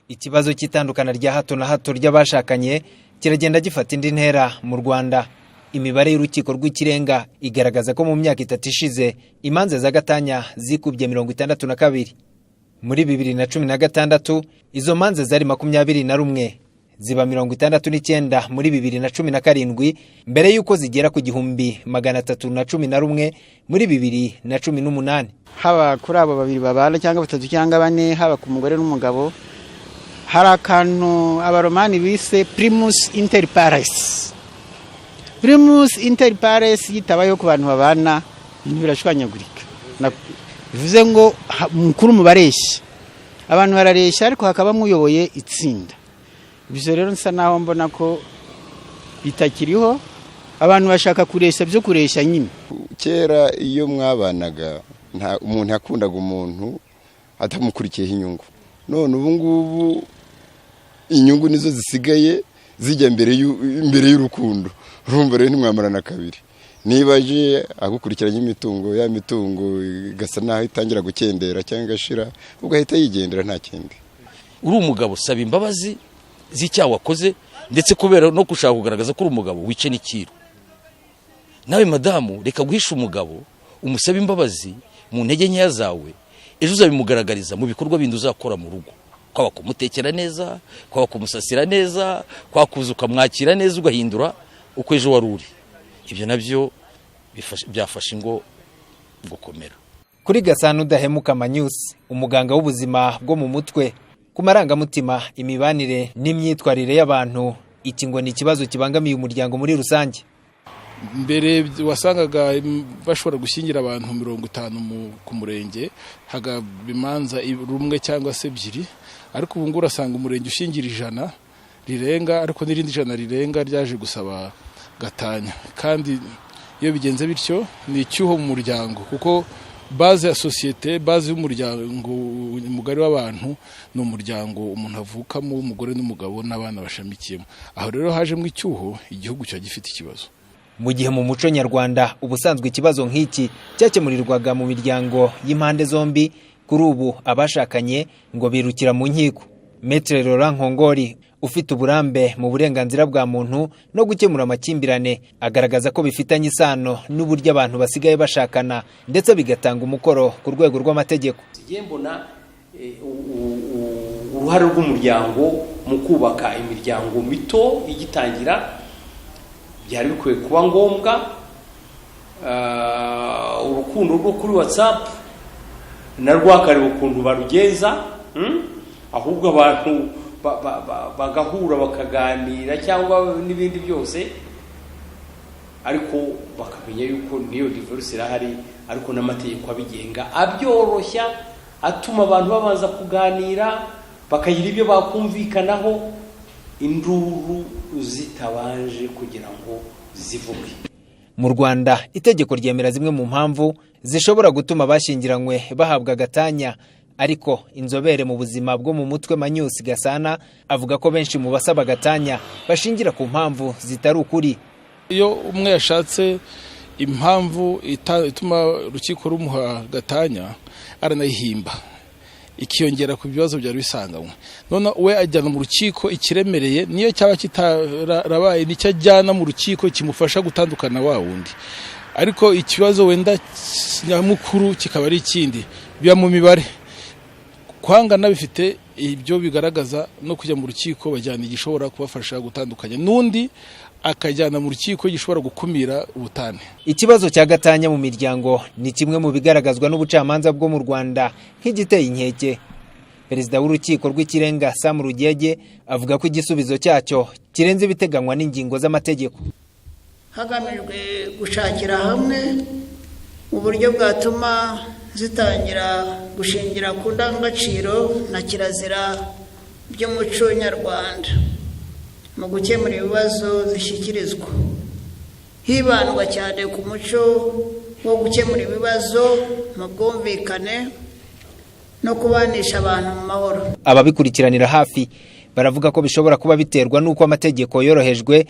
Ikibazo cy'itandukana rya hato na hato ry'abashakanye kiragenda gifata indi ntera mu Rwanda. Imibare y'Urukiko rw'Ikirenga igaragaza ko mu myaka 3 ishize imanza za gatanya zikubye 62. Muri 2016 izo manza zari 21, ziba 69 muri 2017, mbere y'uko zigera ku 1311 muri 2018. Haba kuri abo babiri babana cyangwa batatu cyangwa bane, haba ku mugore n'umugabo, hari akantu Abaromani bise primus inter pares. Primus inter pares yitabayeho ku bantu babana, ibintu birashwanyagurika. Bivuze ngo mukuru mubareshya, abantu barareshya, ariko hakaba muyoboye itsinda. Ibyo rero nsa naho mbona ko bitakiriho, abantu bashaka kureshya byo kureshya nyine. Kera iyo mwabanaga, nta umuntu yakundaga umuntu atamukurikiyeho inyungu. None ubu ngubu inyungu nizo zisigaye zijya imbere y'urukundo. Urumva rero ntimwamarana kabiri. Niba aje agukurikiranye imitungo, ya mitungo igasa naho itangira gukendera cyangwa igashira, ugahita yigendera, nta kindi. Uri umugabo, saba imbabazi z'icyaha wakoze, ndetse kubera no gushaka kugaragaza ko uri umugabo, wice n'ikiru. Nawe madamu, reka guhisha umugabo, umusabe imbabazi mu ntege nkeya zawe. Ejo uzabimugaragariza mu bikorwa bindi uzakora mu rugo, kwaba kumutekera neza, kwaba kumusasira neza, kwaba kuza ukamwakira neza, ugahindura uko ejo wari uri. Ibyo nabyo byafasha ingo gukomera. Kuri Gasana Udahemuka Manyusi, umuganga w'ubuzima bwo mu mutwe, ku marangamutima, imibanire n'imyitwarire y'abantu, iki ngo ni ikibazo kibangamiye umuryango muri rusange. Mbere wasangaga bashobora gushyingira abantu 50 ku murenge, hakaba imanza rumwe cyangwa se ebyiri, ariko ubu ngubu urasanga umurenge ushyingira 100 rirenga, ariko n'irindi 100 rirenga ryaje gusaba gatanya. Kandi iyo bigenze bityo ni icyuho mu muryango, kuko base ya sosiyete, base y'umuryango mugari w'abantu ni umuryango umuntu avukamo, umugore n'umugabo n'abana bashamikiyemo. Aho rero hajemo icyuho, igihugu kiba gifite ikibazo. Mu gihe mu muco nyarwanda ubusanzwe ikibazo nk'iki cyakemurirwaga mu miryango y'impande zombi, kuri ubu abashakanye ngo birukira mu nkiko. Maître Laurent Nkongori, ufite uburambe mu burenganzira bwa muntu no gukemura amakimbirane, agaragaza ko bifitanye isano n'uburyo abantu basigaye bashakana, ndetse bigatanga umukoro ku rwego rw'amategeko. Ngiye mbona uruhare rw'umuryango mu kubaka imiryango mito igitangira byari bikwiye kuba ngombwa. Urukundo rwo kuri WhatsApp na rwakareba ukuntu barugenza, ahubwo abantu bagahura bakaganira cyangwa n'ibindi byose, ariko bakamenya yuko niyo divorce irahari, ariko n'amategeko abigenga abyoroshya, atuma abantu babanza kuganira, bakagira ibyo bakumvikanaho, induru zitabanje kugira ngo zivuge. Mu Rwanda itegeko ryemera zimwe mu mpamvu zishobora gutuma abashyingiranywe bahabwa gatanya, ariko inzobere mu buzima bwo mu mutwe Manyusi Gasana avuga ko benshi mu basaba gatanya bashingira ku mpamvu zitari ukuri. Iyo umwe yashatse impamvu ituma urukiko rumuha gatanya, aranayihimba, ikiyongera ku bibazo byari bisanganywe. None we ajyana mu rukiko ikiremereye, niyo cyaba kitarabaye, nicyo ajyana mu rukiko kimufasha gutandukana wa wundi, ariko ikibazo wenda nyamukuru kikaba ari ikindi. Biba mu mibare, kwangana bifite ibyo bigaragaza, no kujya mu rukiko bajyana igishobora kubafasha gutandukanya, n'undi akajyana mu rukiko gishobora gukumira ubutane. Ikibazo cya gatanya mu miryango ni kimwe mu bigaragazwa n'ubucamanza bwo mu Rwanda nk'igiteye inkeke. Perezida w'Urukiko rw'Ikirenga Sam Rugege avuga ko igisubizo cyacyo kirenze ibiteganywa n'ingingo z'amategeko. Hagamijwe gushakira hamwe uburyo bwatuma zitangira gushingira ku ndangagaciro na kirazira by'umuco nyarwanda mu gukemura ibibazo zishyikirizwa, hibandwa cyane ku muco wo gukemura ibibazo mu bwumvikane no kubanisha abantu mu mahoro. Ababikurikiranira hafi baravuga ko bishobora kuba biterwa n'uko amategeko yorohejwe.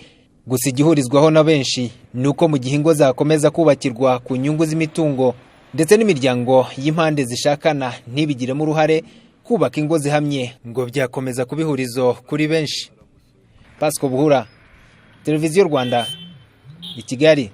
Gusa igihurizwaho na benshi ni uko mu gihe ingo zakomeza kubakirwa ku nyungu z'imitungo, ndetse n'imiryango y'impande zishakana ntibigiremo uruhare, kubaka ingo zirambye bizagorana. Kubaka ingo zihamye ngo byakomeza kuba ihurizo kuri benshi. Pasco Buhura, Televiziyo Rwanda, i Kigali.